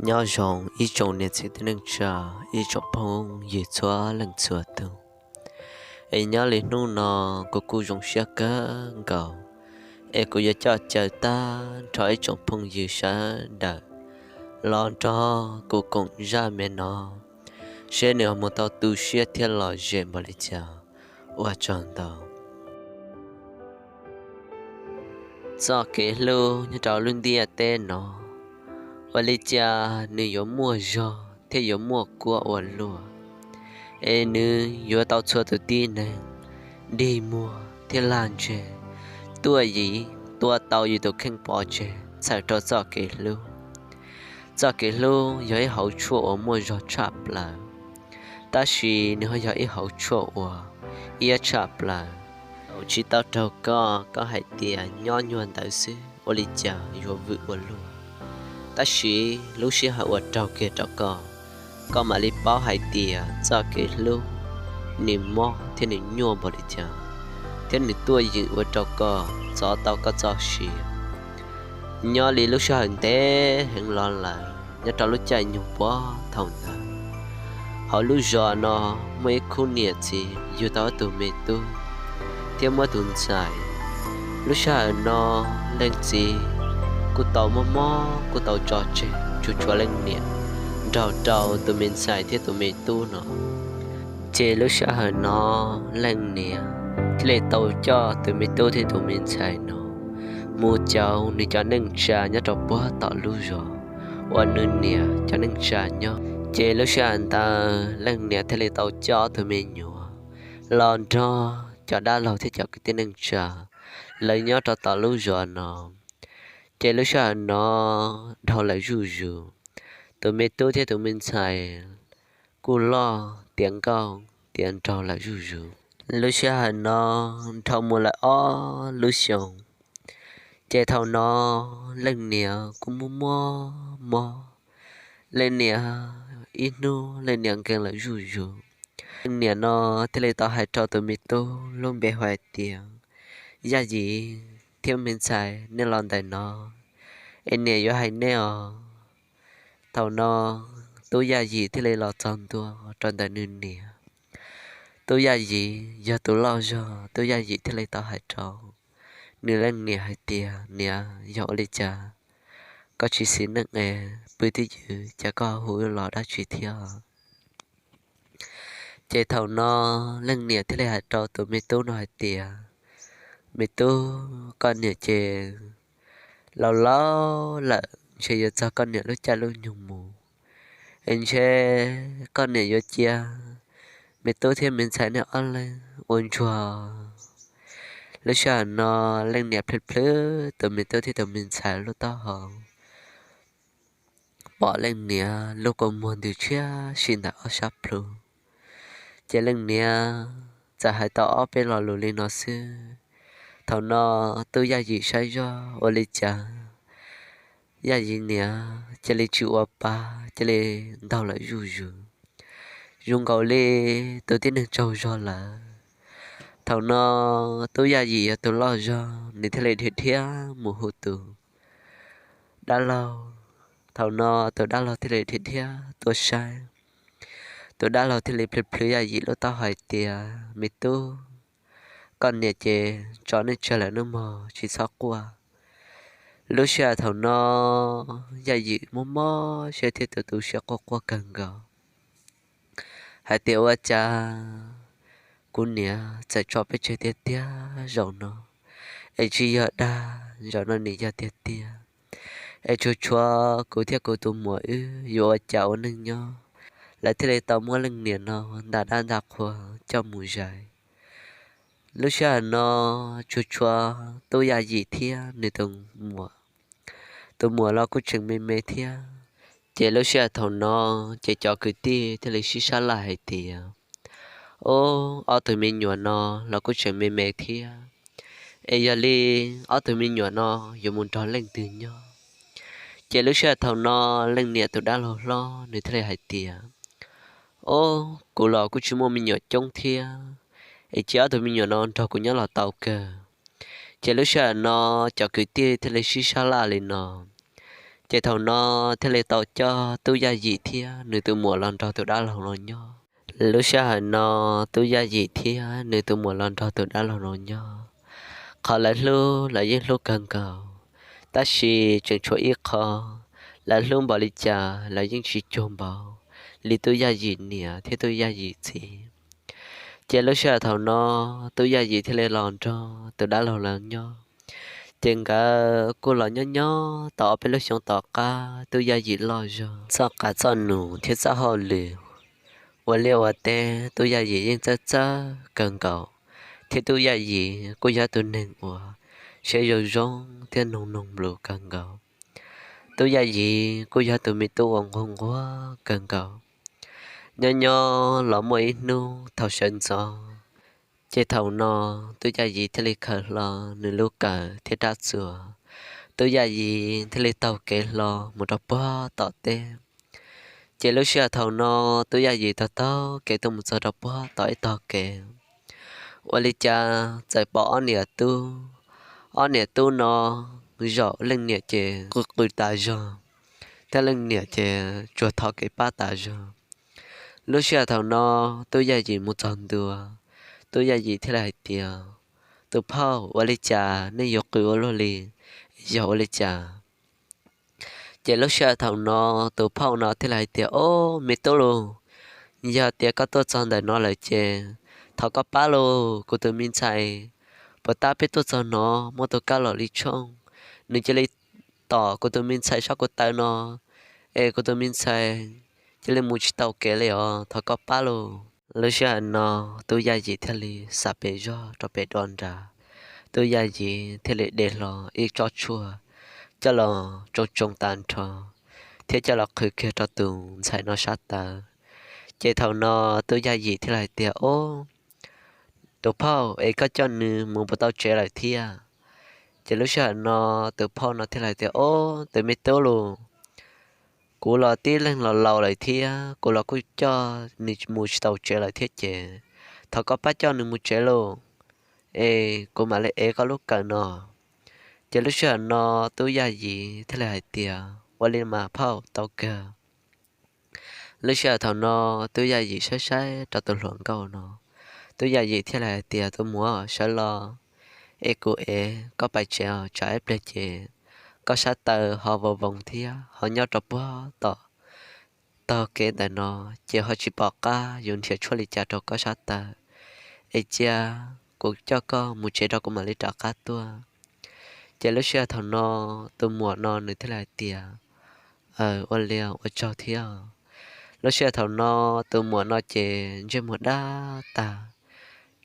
Nyob zoo ib tsoom niam txiv tij neej tsa, ib tsoom phooj ywg txhua leej txhua tus. Es nyob li hnub no kuv kuj zoo siab kawg nkaus, es kuv yuav coj caw tag nrho ib tsoom phooj ywg sawv daws los nrog kuv koom zaj me no, seb nws ho mus tau tu siab thiab lom zem npaum li cas. Ua tsaug ntau. Txoj kev hlub nyob rau lub ntiaj teb no, ua li cas nws yuav muaj zog thiab yuav muaj kuab ua luaj, es nws yuav tau txhua tus tib neeg dig muag thiab lag ntseg, tuaj yim tua tau yus tus kheej pov tseg txhawm rau txoj kev hlub. Txoj kev hlub yog ib hauv tshuaj uas muaj zog tshaj plaws, tab sis nws ho yog ib hauv tshuaj uas iab tshaj plaws. Thaum tsis tau raug koj, koj hais tias nyob nyuag ntawd xwb ua li cas yuav vwm ua luaj. Tab sis lub sij hawm uas raug kiag rau koj, koj mam li paub hais tias txoj kev hlub nws mob thiab nws nyuaj npaum li cas, thiab nws tuaj ywm ua rau koj txov tau koj txoj sia. Nyob li lub sij hawm ntev heev los lawm, nyob rau lub caij nyoog puag thaum ntawd, hauv lub zos no muaj ib khub niam txiv yug tau ib tug me tub thiab muaj ib tus ntxhais. Lub sij hawm no leej txiv kuj tau mob mob kuj tau tso tseg, tsuas tshuav leej niam nrog rau tus me ntxhais thiab tus me tub no. Ces lub sij hawm no leej niam thiaj li tau coj tus me tub thiab tus me ntxhais no mus caum nws cov neej tsa nyob rau puag tom lub zos uas nws niam cov neej tsa nyob. Ces lub sij hawm ntawd leej niam thiaj li tau coj tus me nyuam los nrog cov dab laug thiab cov kwv tij neej tsa lawv nyob rau tom lub zos no. Ces lub sij hawm no dhau lawm zuj zus, tus me tub thiab tus me ntxhais kuj loj tiav nkauj tiav nraug lawm zuj zus. Lub sij hawm no dhau mus lawm ob lub xyoos, ces thaum no leej niam kuj muaj muaj mob. Leej niam ib hnub leej niam nkees lawm zuj zus. Leej niam no thiaj li tau hais rau tus me tub lub npe hu hais tias Yaj Yim thiab me ntxhais, nej los ntawm no es niam yuav hais nej os. Thaum no tub Yaj Yim thiaj li los txog ntua rau ntawm nws niam. Tub Yaj Yim yog tus loj zog, tub Yaj Yim thiaj li tau hais rau nws leej niam hais tias, niam, yog ua li cas koj tsis xis neej es pw twj ywm, cas koj hu los dab tsi thiab? Ces thaum no leej niam thiaj li hais rau tus me tub no hais tias, me tub, koj niam ces laus laus lawm, ntshe yuav txog koj niam lub caij lub nyoog mus, es ntshe koj niam yuav cia me tub thiab me ntxhais nej ob leeg ua ntsuag. Lub sij hawm no leej niam plhws plhws tus me tub thiab tus me ntxhais lub taub hau, pom leej niam lub kua muag ntws tshiab si ntawm ob sab plhu. Ces leej niam txawm hais tau ob peb lo lus li no xwb. Thaum no tub Yaj Yim saib zoj ua li cas Yaj Yim niam cia li tsis ua pa, cia li ntaug lawm zuj zus, zoo nkaus li tus tib neeg tsaug zog lawm. Thaum no tub Yaj Yim yog tus loj zog, nws thiaj li dhia dhia mus hu tus dab laug. Thaum no tus dab laug thiaj li dhia dhia tuaj saib. Tus dab laug thiaj li plhws plhws Yaj Yim lub taub hau hais tias, me tub, koj niam ces tso nej tseg lawm nawb mog, tsis txhob quaj. Lub sij hawm thaum no Yaj Yim mob mob siab thiab tu tu siab quaj quaj kawg nkaus hais tias, ua cas kuv niam txawm tso peb tseg tiag tiag zaum no, es tsis yog dag, zaum no nws yog tiag tiag, es tsuas tshuav kuv thiab kuv tus muam wb yuav ua cas ua neej nyob. Lawv thiaj li tau muab leej niam no nta dab nta qhua coj mus zais. Lub sij hawm no tsuas tshuav tub Yaj Yim thiab nws tus muam, tus muam los kuj tseem me me thiab. Ces lub sij hawm thaum no ces cov kwv tij thiaj li sib sab laj hais tias, ub, ob tug me nyuam no los kuj tseem me me thiab, es yog li ob tug me nyuam no yuav mus nrog leej twg nyob? Ces lub sij hawm thaum no leej niam tus dab laug hlob nws thiaj li hais tias, ub, kuv los kuj tsis muaj me nyuam coob thiab, es cia ob tug me nyuam no nrog kuv nyob los tau kawg. Ces lub sij hawm no cov kwv tij thiaj li sib sab laj li no. Ces thaum no thiaj li tau coj Tub Yaj Yim thiab nws tus muam los nrog tus dab laug no nyob. Lub sij hawm no Tub Yaj Yim thiab nws tus muam los nrog tus dab laug no nyob. Qhov lawv hlub lawv yeej hlub kawg nkaus, tab sis tseem tshuav ib qho, lawv hlub npaum li cas lawv yeej tsis cuag npaum li Tub Yaj Yim niam thiab Tub Yaj Yim txiv. Ces lub sij hawm thaum no Tub Yaj Yim thiaj li los nrog tus dab laug lawv nyob. Ces nkawd kuj los nyob nyob tau ob peb lub xyoos tom qab Tub Yaj Yim loj zog, txoj qab txoj num thiab txoj hauj lwm ua liaj ua teb Tub Yaj Yim yeej txawj txawj kawg nkaus, thiab Tub Yaj Yim kuj yog tus neeg uas siab zoo zoo thiab noog noog nplus kawg nkaus. Tub Yaj Yim kuj yog tus me tub uas nquag nquag kawg nkaus. Nyob nyob los muaj ib hnub thaum sawv ntxov, ces thaum no Tub Yaj Yim thiaj li khaws hlo nws lub kawm thiab rab txuas. Tub Yaj Yim thiaj li taug kev hlo mus rau puag tom teb. Ces lub sij hawm thaum no Tub Yaj Yim taug taug kev tuaj mus txog rau puag tom ib tog kev, ua li cas txawm pom ob niam tub. Ob niam tub no zaum leej niam ces qw qw tas zog, thiab leej niam ces tsuas thov kev pab tas zog. Lub sij hawm thaum no Tub Yaj Yim mus txog ntua, Tub Yaj Yim thiaj li hais tias, Tus phauj, ua li cas nej yuav qw ua luaj li, yog ua li cas? Ces lub sij hawm thaum no tus phauj no thiaj li hais tias, Ob, me tub lauj, yog tias koj tuaj txog ntawm no lawm ces thov koj pab lauj, kuv tus me ntxhais puas tab peb tuaj txog no muaj tus kab los li tshooj, nws cia li tom kuv tus me ntxhais sab kuv taw no, es kuv tus me ntxhais cia li mus tsis tau kev li os, thov koj pab lauj. Lub sij hawm no Tub Yaj Yim thiaj li xam pem zog rau pem do nrad, Tub Yaj Yim thiaj li de hlo ib tsob tshuaj coj los tsoo tsoo tag nrho, thiab coj los qhwv kiag rau tus ntxhais no sab taw. Ces thaum no Tub Yaj Yim thiaj li hais tias, Ob, tus phauj, es koj coj nws mus puas tau tsev lawm thiab? Ces lub sij hawm no tus phauj no thiaj li hais tias, Ob, tus me tub lauj, kuv los tib leeg los laus lawm thiab, kuv los kuj coj nws mus tsis tau tsev lawm thiab ces thov koj pab coj nws mus tsev lauj, es kuv mam li ev koj lub kawm no. Ces lub sij hawm no Tub Yaj Yim thiaj li hais tias, Ua li mas phauj, tau kawg. Lub sij hawm thaum no Tub Yaj Yim saib saib rau tus hluas nkauj no, Tub Yaj Yim thiaj li hais tias, Tus muam, sawv los, es kuv ev koj pais tsev os, tsam ib pliag ces koj sab taw ho voo voo thiab ho nyob rau puag tom tog kev ntawm no ces ho tsis pom qab yuav nrhiav tshuaj li cas rau koj sab taw. Es cia kuv coj koj mus tsev rau kuv mam li rov qab tuaj. Ces lub sij hawm thaum no tus muam no nws thiaj li hais tias, Aw, ua li ua tsaug thiab. Lub sij hawm thaum no tus muam no ces ntsej muag dab tag,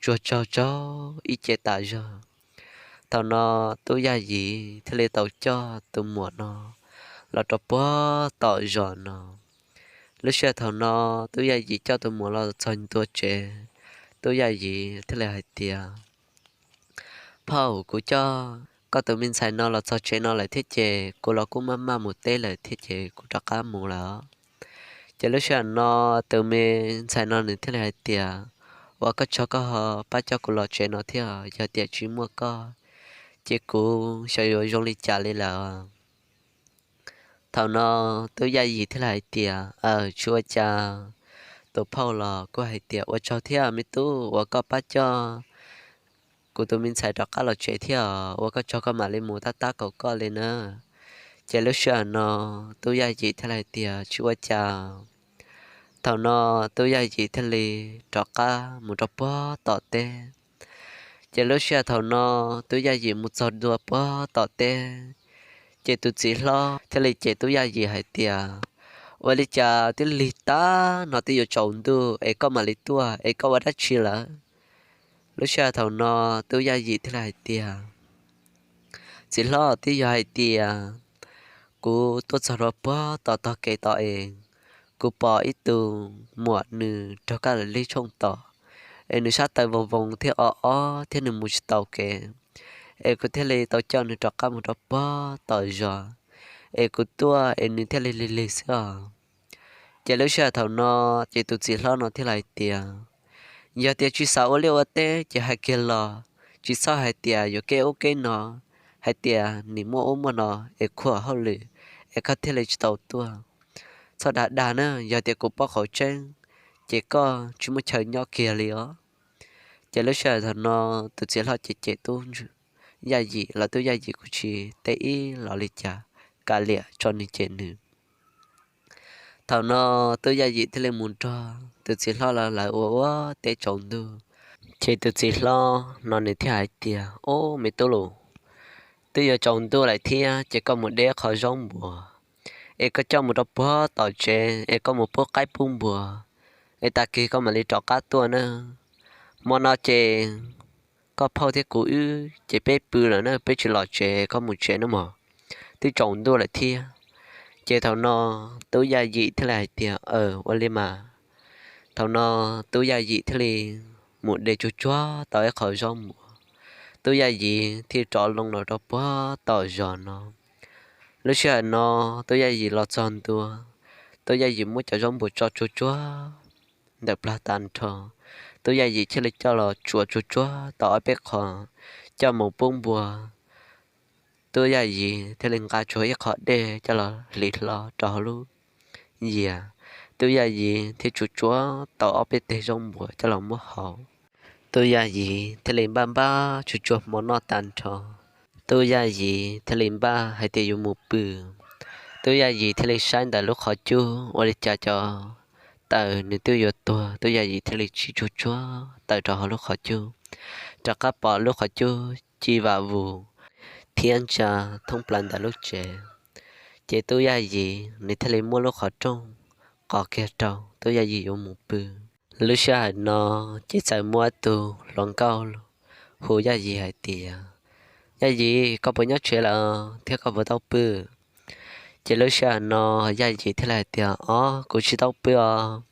tsuas tsaug tsaug ib ce tas zog. Thaum no Tub Yaj Yim thiaj li tau coj tus muam no los rau puag tom zos no. Lub sij hawm thaum no Tub Yaj Yim coj tus muam los txog ntua tsev, Tub Yaj Yim thiaj li hais tias, Phauj, kuv coj koj tus me ntxhais no los txog tsev no lawm thiab ces kuv los kuj maj maj mus teb lawm thiab ces kuv rov qab mus lawm. Ces lub sij hawm no tus me ntxhais no nws thiaj li hais tias, Ua koj tsaug koj ho pab coj kuv los tsev no thiab, yog tias tsis muaj koj ces kuv xyov yuav zoo li cas li lawm. Thaum no Tub Yaj Yim thiaj li hais tias, Aw, tsis ua cas. Tus phauj los kuj hais tias, Ua tsaug thiab me tub uas koj pab coj kuv tus me ntxhais rov qab los tsev thiab, ua koj tsaug koj mam li mus tab tab kaum koj li na. Ces lub sij hawm no Tub Yaj Yim thiaj li hais tias, Tsis ua cas. Thaum no Tub Yaj Yim thiaj li rov qab mus rau puag tom teb. Ces lub sij hawm thaum no Tub Yaj Yim mus txog ntua puag tom teb, ces tus txiv hlob thiaj li cem Tub Yaj Yim hais tias, Ua li cas twb lig tag no twb yuav tsaus ntuj es koj mam li tuaj es koj ua dab tsi lawm? Lub sij hawm thaum no Tub Yaj Yim thiaj li hais tias, Txiv hlob, twb yog hais tias kuv tuaj txog rau puag tom tog kev tod es kuv pom ib tug muam nws raug kab lig tshooj tom, es nws sab taw voo voo thiab o o thiab nws mus tsis tau kev, es kuv thiaj li tau coj nws rov qab mus rau puag tom zos, es kuv tuaj es nws thiaj li lig lig xwb os. Ces lub sij hawm thaum no ces tus txiv hlob no thiaj li hais tias, Yog tias tsis xav ua liaj ua teb ces hais kiag los, tsis txhob hais tias yuav keb ub keb no, hais tias nim muaj ub muaj no es khuam hauj lwm, es koj thiaj li tsis tau tuaj. Txhob dag dag na, yog tias kuv paub qhov tseeb ces koj tsis muaj chaw nyob kiag li os. Ces lub sij hawm thaum no tus txiv hlob cem cem tub Yaj Yim los tub Yaj Yim kuj tsis teb ib los li cas, kav liam tso nws cem nws. Thaum no tub Yaj Yim thiaj li mus nrog tus txiv hlob lawv ua ua teb tsaus ntuj. Ces tus txiv hlob no nws thiaj hais tias, Ub, me tub los, twb yuav tsaus ntuj lawm thiab ces koj mus de qho zaub npuas es koj coj mus rau puag tom tsev es koj mus pub qaib pub npua es tag kis koj mam li rov qab tuaj na. Hmo no ces koj phauj thiab kuv wb ces peb pw lawm na, peb tsis los tsev, koj mus tsev nawb mog, twb tsaus ntuj lawm thiab. Ces thaum no tub Yaj Yim thiaj li hais tias, Aw, ua li mas. Thaum no tub Yaj Yim thiaj li mus de tsuag tsuag tau ib qho zaub npuas, tub Yaj Yim thiaj rov loo los rau puag tom zos no. Lub sij hawm no tub Yaj Yim los txog ntua, tub Yaj Yim muab cov zaub npuas tso tsuag tsuag ntawm plag tag nrho, tub Yaj Yim thiaj li coj los tsuav tsuag tsuag tau ob peb qho coj mus pub npua. Tub Yaj Yim thiaj li nqa tsuag ib qho dej coj los hliv hlo rau hauv lub yias, tub Yaj Yim thiaj tsuav tsuav tau ob peb teg zaub npuas coj los muab hau. Tub Yaj Yim thiaj li npaj npaj tsuag tsuag hmo noj tag nrho, tub Yaj Yim thiaj li npaj hais tias yuav mus pw. Tub Yaj Yim thiaj li saib ntawm lub qhov cub ua li cas cov taws nws twb yuav tuag, tub Yaj Yim thiaj li tsim tsuag tsuag taws rau hauv lub qhov cub, rov qab pom lub qhov cub ci vam vus thiab ntsa thoob plaws ntawm lub tsev. Ces tub Yaj Yim nws thiaj li muab lub qhov rooj qos kiag rau, tub Yaj Yim yuav mus pw. Lub sij hawm no ces txawm muaj ib tug hluas nkauj hu Yaj Yim hais tias, Yaj Yim, koj puas nyob tsev lawm thiab koj puas tau pw? Ces lub sij hawm no Yaj Yim thiaj li hais tias, Ob, kuv tsis tau pw os.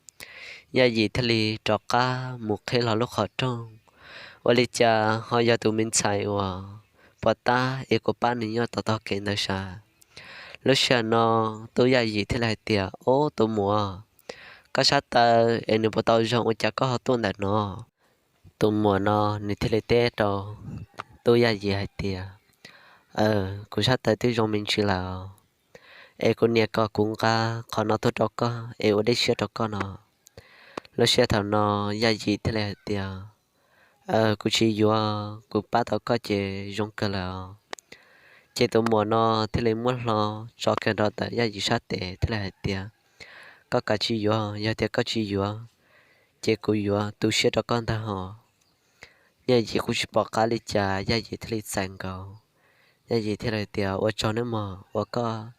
Yaj Yim thiaj li rov qab mus qhib hlo lub qhov rooj, ua li cas ho yog tus me ntxhais uas puas tab es kuv pab nws nyob tau tog kev ntawd sav. Lub sij hawm no tub Yaj Yim thiaj li hais tias, Ob, tus muam, koj sab taw es nws puas tau zoo ua cas koj ho tuaj ntawm no? Tus muam no nws thiaj li teb rau tub Yaj Yim hais tias, Aw, kuv sab taw twb zoo me ntsis lawm, es kuv niam kom kuv nqa qhov no tuaj rau koj es ua dej siab rau koj no. Lub sij hawm thaum no Yaj Yim thiaj li hais tias, Aw, kuv tsis yuav, kuv pab tau koj ces zoo kawg lawm. Ces tus muam no thiaj li muab hlo tso kiag rau ntawm Yaj Yim sab tes thiaj li hais tias, Koj kav tsij yuav, yog tias koj tsis yuav ces kuv yuav tu siab rau koj ntag hos. Yaj Yim kuj tsis pom qab li cas, Yaj Yim thiaj li txais nkaus. Yaj Yim thiaj li hais tias, Ua tsaug nawb mog uas koj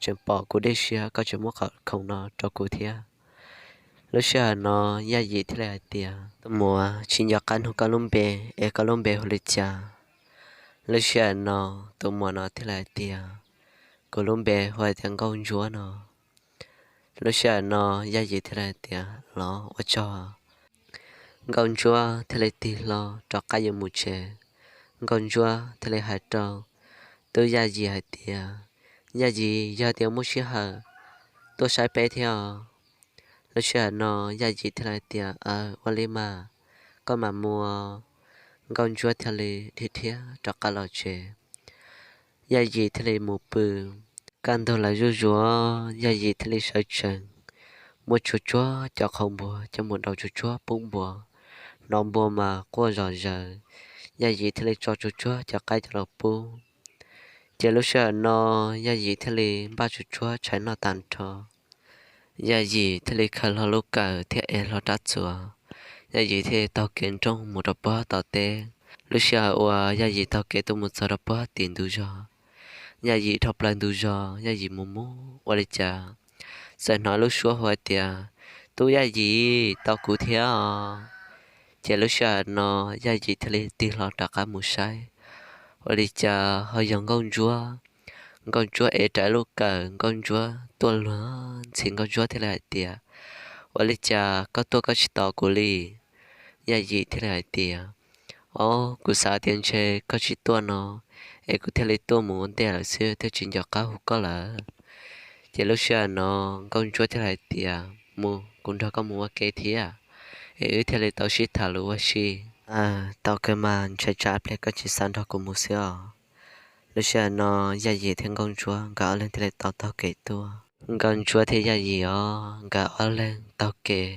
tseem pom kuv dej siab, koj tseem muab qhov khoom no rau kuv thiab. Lub sij hawm no Yaj Yim thiaj li hais tias, Tus muam, tsis nco qab nug koj lub npe, es koj lub npe hu li cas? Lub sij hawm no tus muam no thiaj li hais tias, Kuv lub npe hu hais tias Nkauj Ntsuab no. Lub sij hawm no Yaj Yim thiaj li hais tias, Los, ua tsaug. Nkauj Ntsuab thiaj li tig hlo rov qab yuav mus tsev. Nkauj Ntsuab thiaj li hais rau tub Yaj Yim hais tias, Yaj Yim, yog tias muaj sij hawm tuaj saib peb thiab os. Lub sij hawm no Yaj Yim thiaj li hais tias, Aw, ua li mas, koj mam mus. Nkauj Ntsuab thiaj li dhia dhia rov qab los tsev. Yaj Yim thiaj li mus pw. Kaj ntug lawv zuj zus, Yaj Yim thiaj li sawv tsees, muab tsuag tsuag cov qhov npua coj mus daus tsuag tsuag pub npua. Hnov npua mas quaj zom zaws, Yaj Yim thiaj li tso tsuag tsuag cov qaib coj los pub. Ces lub sij hawm no Yaj Yim thiaj li npaj tsuag tsuag tshais noj tag nrho. Yaj Yim thiaj li khaws hlo lub kawm thiab ev hlo rab txuas. Yaj Yim thiaj li taug kev nrooj mus rau puag tom teb. Lub sij hawm uas Yaj Yim taug kev tuaj mus txog rau puag tim ntug zos, Yaj Yim dhau plaws ntug zos, Yaj Yim mus mus ua li cas txawm hnov lub suab hu hais tias, Tub Yaj Yim, tau kuv thiab os. Ces lub sij hawm no Yaj Yim thiaj li tig hlo rov qab mus saib, ua li cas ho yog Nkauj Ntsuab. Nkauj Ntsuab ev rawv lub kawm, Nkauj Ntsuab tuaj luag ntxhi, Nkauj Ntsuab thiaj li hais tias, Ua li cas koj tuaj koj tsis tos kuv li? Yaj Yim thiaj li hais tias, Ob, kuv xav tias ntshe koj tsis tuaj no, es kuv thiaj li tuaj mus ua ntej lawm xwb thiaj tsis nco qab hu koj lawm. Ces lub sij hawm no Nkauj Ntsuab thiaj li hais tias, Mus, kuv nrog koj mus ua ke thiab, es wb thiaj li tau sib tham lus ua si. Tau kawg mas, ntshai tsam pliag koj tsis xav nrog kuv mus xwb os. Lub sij hawm no Yaj Yim thiab Nkauj Ntsuab nkawd ob leeg thiaj li tau taug kev tuaj. Nkauj Ntsuab thiab Yaj Yim os nkawd ob leeg taug kev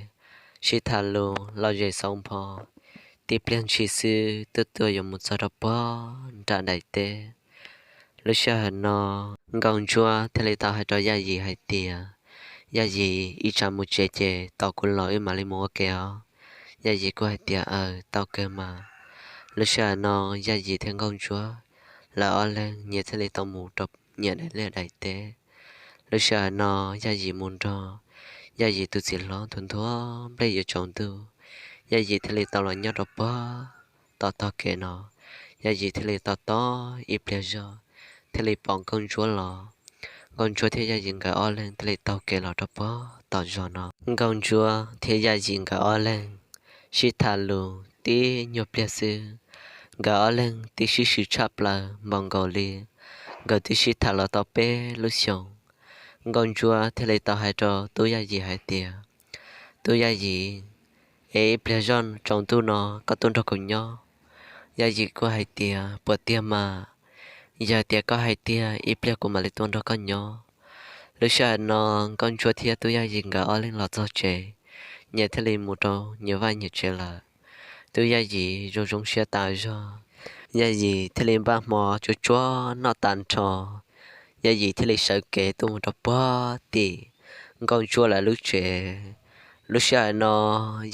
sib tham lus lom zem xauv npho, tib pliag ntshis xwb twb tuaj yuav mus txog rau puag nram daim teb. Lub sij hawm no Nkauj Ntsuab thiaj li tau hais rau Yaj Yim hais tias, Yaj Yim, ib tsam mus tsev ces tos kuv los wb mam li mus ua ke os. Yaj Yim kuj hais tias, Aws, tau kawg mas. Lub sij hawm no Yaj Yim thiab Nkauj Ntsuab lawv ob leeg nyias thiaj li tau mus rau nyias daim liaj daim teb. Lub sij hawm no Yaj Yim mus nrog Yaj Yim tus txiv hlob nthua nthua nplej yuav tsaus ntuj, Yaj Yim thiaj li tau los nyob rau puag tom tog kev no. Yaj Yim thiaj li tos tos ib pliag zog thiaj li pom Nkauj Ntsuab los. Nkauj Ntsuab thiab Yaj Yim nkawd ob leeg thiaj li taug kev los rau puag tom zos no. Nkauj Ntsuab thiab Yaj Yim nkawd ob leeg sib tham lus tib nyuag pliag xwb, nkawd ob leeg twb sib swm tshaj plaws npaum nkaus li. Nkawd twb sib tham los tau peb lub xyoos. Nkauj Ntsuab thiaj li tau hais rau tub Yaj Yim hais tias, Tub Yaj Yim, es ib pliag zoj tsaus ntuj no koj tuaj nrog kuv nyob. Yaj Yim kuj hais tias, Puas tiag mas, yog tias koj hais tiag ib pliag kuv mam li tuaj nrog koj nyob. Lub sij hawm no Nkauj Ntsuab thiab tub Yaj Yim nkawd ob leeg los txog tsev, nyias thiaj li mus rau nyias vaj nyias tsev lawm. Tub Yaj Yim zoo zoo siab tas zog, Yaj Yim thiaj li npaj hmo tsuag tsuag noj tas nrho. Yaj Yim thiaj li sawv kev tuaj mus rau puag tim Nkauj Ntsuab lawv lub tsev. Lub sij hawm no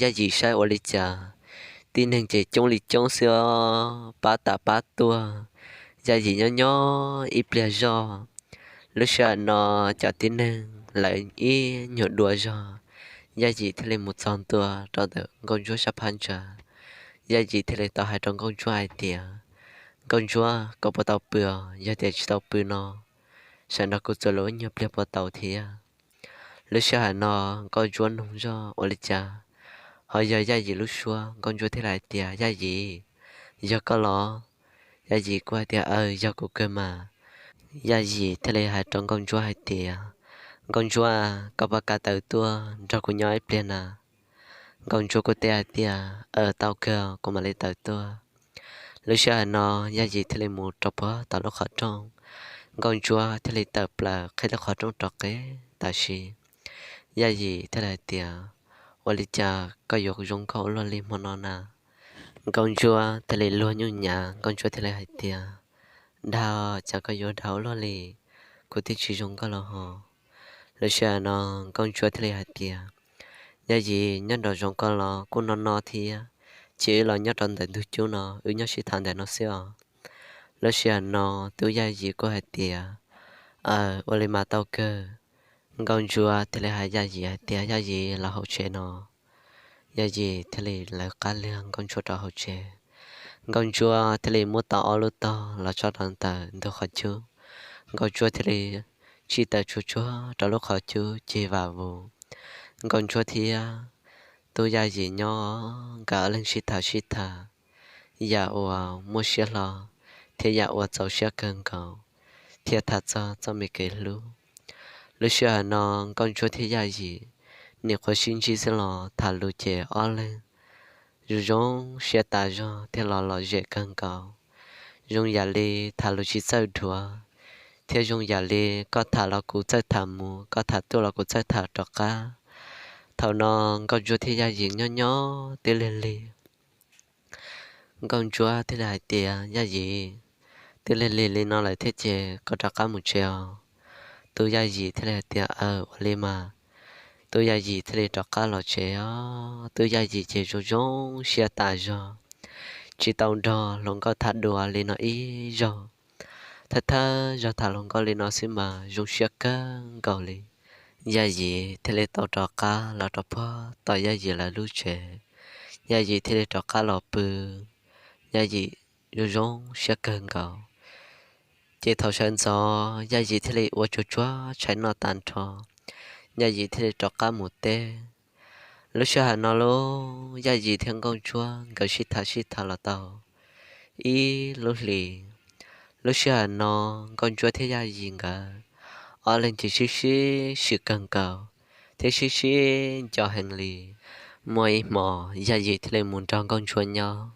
Yaj Yim saib ua li cas tib neeg ces coob li coob xwb os, pab tas pab tuaj. Yaj Yim nyob nyob ib pliag zoj, lub sij hawm no cov tib neeg lawv ib nyuag dua zog, Yaj Yim thiaj li mus txog ntua rau ntawm Nkauj Ntsuab sab phab ntsa. Yaj Yim thiaj li tau hais rau Nkauj Ntsuab hais tias, Nkauj Ntsuab, koj puas tau pw os? Yog tias tsis tau pw no, sawv nrog kuv txuas lus ib nyuag pliag puas tau thiab? Lub sij hawm no Nkauj Ntsuab noog zoj ua li cas ho yog Yaj Yim lub suab, Nkauj Ntsuab thiaj li hais tias, Yaj Yim, yog koj los? Yaj Yim kuj hais tias, Aws, yog kuv kawg mas. Yaj Yim thiaj li hais rau Nkauj Ntsuab hais tias, Nkauj Ntsuab, koj puas kam tawm tuaj nrog kuv nyob ib pliag na? Nkauj Ntsuab kuj teb hais tias, Aws, tau kawg, kuv mam li tawm tuaj. Lub sij hawm no Yaj Yim thiaj li mus rau puag tom lub qhov rooj. Nkauj Ntsuab thiaj li tawm plaws qhib lub qhov rooj rov qab tam sim. Yaj Yim thiaj li hais tias, Ua li cas koj yuav zoo nkauj ua luaj li hmo no na? Nkauj Ntsuab thiaj li luag nyuj nyav, Nkauj Ntsuab thiaj li hais tias, Dag, cas koj yuav dag ua luaj li, kuv twb tsis zoo nkauj los ho. Lub sij hawm no Nkauj Ntsuab thiaj li hais tias, Yaj Yim, nyob nraum zoov koj los kuj no no thiab, cia wb los nyob rau ntawm ntug cub no, wb nyob sib tham ntawm no xwb os. Lub sij hawm no tub Yaj Yim kuj hais tias, Aws, ua li mas tau kawg. Nkauj Ntsuab thiaj li hais Yaj Yim hais tias, Yaj Yim, los hauv tsev no. Yaj Yim thiaj li lawv qab liag Nkauj Ntsuab rau hauv tsev. Nkauj Ntsuab thiaj li muab tau ob lub tog los tso rau ntawm ntug qhov cub. Nkauj Ntsuab thiaj li tsij taws tsuag tsuag rau lub qhov cub cig vam vus. Nkauj Ntsuab thiab tub Yaj Yim nyob nkawd ob leeg sib tham sib tham yam uas muaj siab hlo thiab yam uas txaus siab kawg nkaus, thiab tham txog txoj me kev hlub. Lub sij hawm no Nkauj Ntsuab thiab Yaj Yim nim qhuav sib ntsib xwb los tham lus ces ob leeg zoo zoo siab tas zog thiab los lom zem kawg nkaus. Zoo yam li tham lus tsis txawj dhuav, thiab zoo yam li koj tham los kuv txawj tham mus, koj tham tuaj los kuv txawj tham rov qab. Thaum no Nkauj Ntsuab thiab Yaj Yim nyob nyob twb lig lig. Nkauj Ntsuab thiaj li hais tias, Yaj Yim, twb lig lig li no lawm thiab ces koj rov qab mus tsev os. Tub Yaj Yim thiaj li hais tias, Aws, ua li mas. Tub Yaj Yim thiaj li rov qab los tsev os. Tub Yaj Yim ces zoo zoo siab tas zog, tsis tau nrog hluas nkauj tham dua li no ib zaug. Thawj thawj zaug tham hluas nkauj li no xwb mas zoo siab kawg nkaus li. Yaj Yim thiaj li tau rov qab los rau puag tom Yaj Yim lawv lub tsev. Yaj Yim thiaj li rov qab los pw. Yaj Yim zoo zoo siab kawg nkaus. Ces thaum sawv ntxov Yaj Yim thiaj li ua tsuag tsuag tshais noj tas nrho, Yaj Yim thiaj li rov qab mus teb. Lub sij hawm no lauj, Yaj Yim thiab Nkauj Ntsuab nkawd sib tham sib tham los tau ib lub hlis. Lub sij hawm no Nkauj Ntsuab thiab Yaj Yim nkawd ob leeg ces sib sib swm kawg nkaus thiab sib sib nco heev li. Muaj ib hmo Yaj Yim thiaj li mus nrog Nkauj Ntsuab nyob.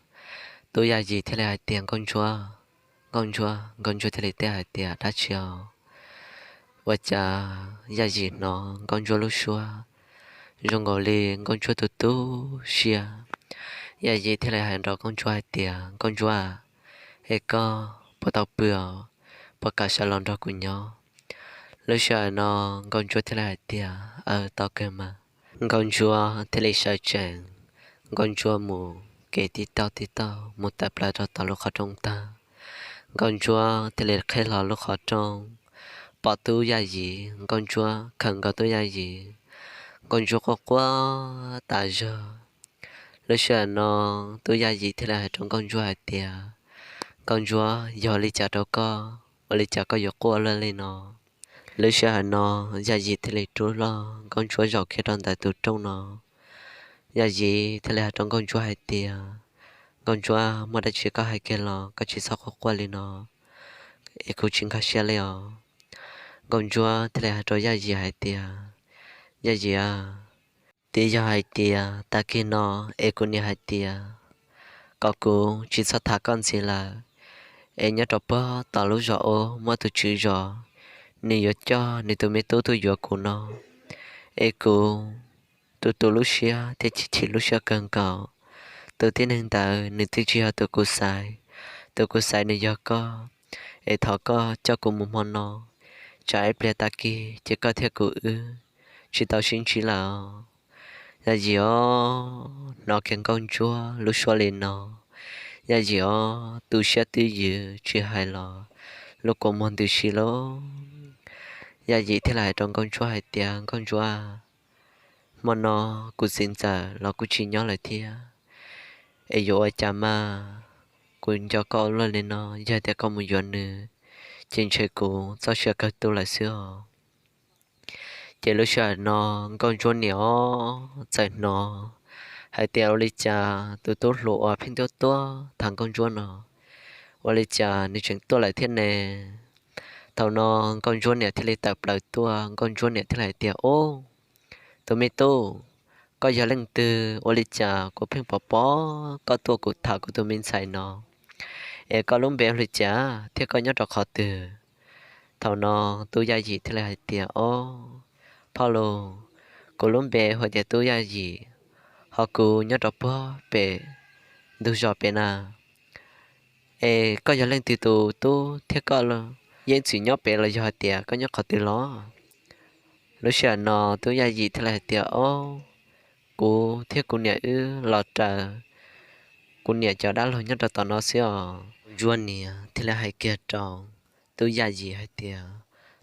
Tub Yaj Yim thiaj li hais tias, Nkauj Ntsuab, Nkauj Ntsuab, Nkauj Ntsuab thiaj li teb hais tias, Dab tsi os? Ua cas Yaj Yim hnov Nkauj Ntsuab lub suab zoo nkaus li Nkauj Ntsuab tu tu siab. Yaj Yim thiaj li hais rau Nkauj Ntsuab hais tias, Nkauj Ntsuab, es koj puas tau pw os? Puas kam sawv los nrog kuv nyob? Lub sij hawm no Nkauj Ntsuab thiaj li hais tias, Aw, tau kawg mas. Nkauj Ntsuab thiaj li sawv tsees, Nkauj Ntsuab mus kev tib taug tib taug mus tawm plaws rau tom lub qhov rooj tag. Nkauj Ntsuab thiaj li qhib hlo lub qhov rooj, pom tub Yaj Yim, Nkauj Ntsuab khawm nkaus tub Yaj Yim, Nkauj Ntsuab quaj quaj tas zog. Lub sij hawm no tub Yaj Yim thiaj li hais rau Nkauj Ntsuab hais tias, Nkauj Ntsuab, yog li cas rau koj? Ua li cas koj yuav quaj luaj li no? Lub sij hawm no Yaj Yim thiaj li rub hlo Nkauj Ntsuab zaum kiag rau ntawm tus rooj no. Yaj Yim thiaj li hais rau Nkauj Ntsuab hais tias, Nkauj Ntsuab, muaj dab tsi koj hais kiag los, koj tsis txhob quaj quaj li no, es kuv tsis nkag siab li os. Nkauj Ntsuab thiaj li hais rau Yaj Yim hais tias, Yaj Yim a, twb yog hais tias tag kis no es kuv niam hais tias kom kuv tsis txhob tham koj ntxiv lawm, es nyob rau puag tom lub zos ub muaj tus tswv zos, nws yuav coj nws tus me tub tuaj yuav kuv no, es kuv tu tu lub siab thiab chim chim lub siab kawg nkaus. Tus tib neeg ntawd nws twb tsis yog tus kuv xaiv, tus kuv xaiv nws yog koj, es thov koj coj kuv mus hmo no, tsam ib pliag tag kis ces koj thiab kuv wb tsis tau sib ntsib lawm. Yaj Yim os, hnov kiag Nkauj Ntsuab lub suab li no, Yaj Yim os, tu siab twb ywm tsis hais los lub kua muag ntws si lauj. Yaj Yim thiaj li hais rau Nkauj Ntsuab hais tias, Nkauj Ntsuab, hmo no kuv txiv ntxawm los kuj tsis nyob lawm thiab, es yuav ua cas mas? Kuv nco koj ua luaj li no, yog tias koj mus yuav nws, ces ntshe kuv txoj sia kawg tu lawm xwb os. Ces lub sij hawm no Nkauj Ntsuab niam os txawm hnov hais tias, Ua li cas tus tub hluas uas pheej tuaj tuaj tham Nkauj Ntsuab no, ua li cas nws tseem tuaj lawm thiab ne? Thaum no Nkauj Ntsuab niam thiaj li tawm plaws tuaj, Nkauj Ntsuab niam thiaj li hais tias, Ub, tus me tub, koj yog leej twg? Ua li cas kuv pheej pom pom koj tuaj kuv tham kuv tus me ntxhais no, es koj lub npe hu li cas thiab koj nyob rau qhov twg? Thaum no tub Yaj Yim thiaj li hais tias, Ob, phauj los, kuv lub npe hu tias tub Yaj Yim, ho kuv nyob rau puag pem ntug zos pem na. Es koj yog leej twg tus tub thiab koj yeej txwm nyob pem los yog hais tias koj nyob qhov twg los? Lub sij hawm no tub Yaj Yim thiaj li hais tias, Ob, kuv thiab kuv niam wb los raws kuv niam cov dab laug nyob rau tom no xwb os. Ntsuab niam thiaj li hais kiag rau tub Yaj Yim hais tias,